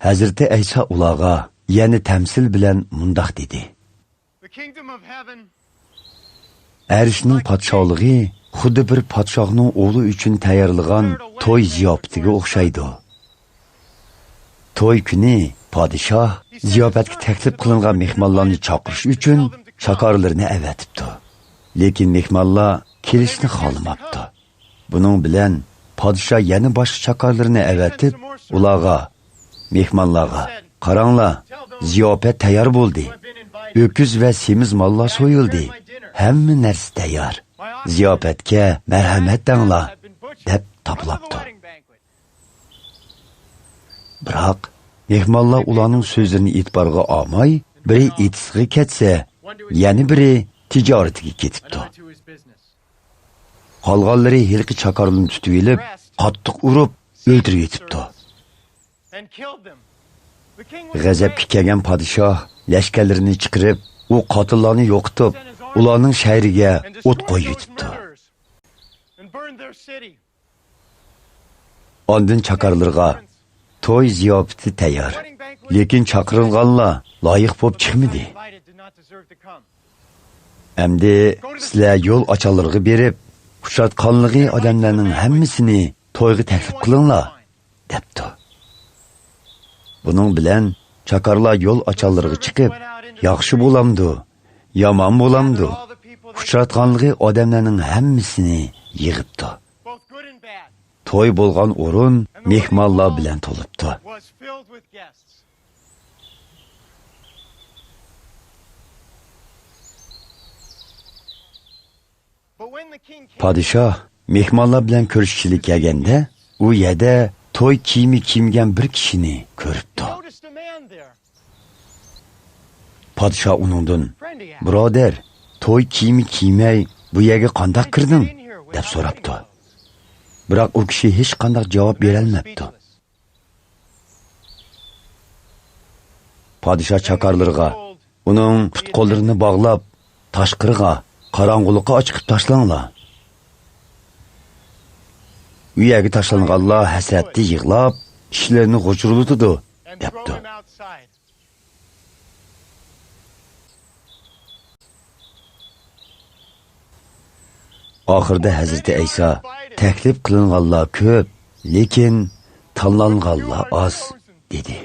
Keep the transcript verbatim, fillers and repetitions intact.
ھەزرىتى ئەيسا ئۇلارغا يەنە تەمسىل بىلەن مۇنداق دېدى: ئەرشنىڭ پادىشاھلىقى خۇددى بىر پادىشاھنىڭ ئوغلى ئۈچۈن تەييارلىغان توي زىياپىتىگە ئوخشايدۇ. توي كۈنى پادىشاھ زىياپەتكە تەكلىپ قىلىنغان مېھمانلارنى چاقىرىش ئۈچۈن چاكارلىرىنى ئەۋەتىپتۇ. لېكىن مېھمانلار كېلىشنى خالىماپتۇ. بۇنىڭ بىلەن پادىشاھ يەنە باشقا چاكارلىرىنى ئەۋەتىپ، ئۇلارغا: «مېھمانلارغا، قاراڭلار، زىياپەت تەييار بولدى. ئۆكۈز ۋە سېمىز ماللار سويۇلدى. ھەممە نەرسە تەييار. زىياپەتكە مەرھەمەت دەڭلار» دەپ تاپىلاپتۇ. بىراق، مېھمانلار ئۇلارنىڭ سۆزلىرىنى ئېتىبارغا ئالماي، بىرى ئېتىزغا كەتسە، يەنە بىرى تىجارىتىگە كېتىپتۇ. قالغانلىرى ھېلىقى چاكارلىرىنى تۇتۇۋېلىپ، قاتتىق ئۇرۇپ، ئۆلتۈرۈۋېتىپتۇ. غەزەپكە كەلگەن پادىشاھ لەشكەرلىرىنى چىقىرىپ، ئۇ قاتىللارنى يوقىتىپ، ئۇلارنىڭ شەھىرىگە ئوت قويۇۋېتىپتۇ. ئاندىن چاكارلىرىغا: «توي زىياپىتى تەييار، لېكىن چاقىرىلغانلار لايىق بولۇپ چىقمىدى. ئەمدى سىلەر يول ئاچانلىرىغا بېرىپ، ئۇچراتقانلىقى ئادەملەرنىڭ ھەممىسىنى تويغا تەكلىپ قىلىڭلار» دەپتۇ. بۇنىڭ بىلەن چاكارلار يول ئاچانلىرىغا چىقىپ، ياخشى بولامدۇ، يامان بولامدۇ، ئۇچراتقانلىقى ئادەملەرنىڭ ھەممىسىنى يىغىپتۇ. توي بولغان ئورۇن مېھمانلار بىلەن تولۇپتۇ. پادىشاھ مېھمانلار بىلەن كۆرۈشكىلى كەلگەندە، ئۇ يەردە توي كىيىمى كىيمىگەن بىر كىشىنى كۆرۈپتۇ. پادىشاھ ئۇنىڭدىن: «بۇرادەر، توي كىيىمى كىيمەي بۇ يەرگە قانداق كىردىڭ؟» دەپ سوراپتۇ. بىراق ئۇ كىشى ھېچقانداق جاۋاب بېرەلمەپتۇ. پادىشاھ چاكارلىرىغا: «ئۇنىڭ پۇت-قوللىرىنى باغلاپ، تاشقىرىغا، قاراڭغۇلۇققا ئاچىقىپ تاشلاڭلار. ئۇ يەرگە تاشلانغانلار ھەسرەتتە يىغلاپ، ئىچلىرىنى غۇژۇرلىتىدۇ» دەپتۇ. ئاخىرىدا ھەزرىتى ئەيسا: «تەكلىپ قىلىنغانلار كۆپ، لېكىن تاللانغانلار ئاز» دېدى.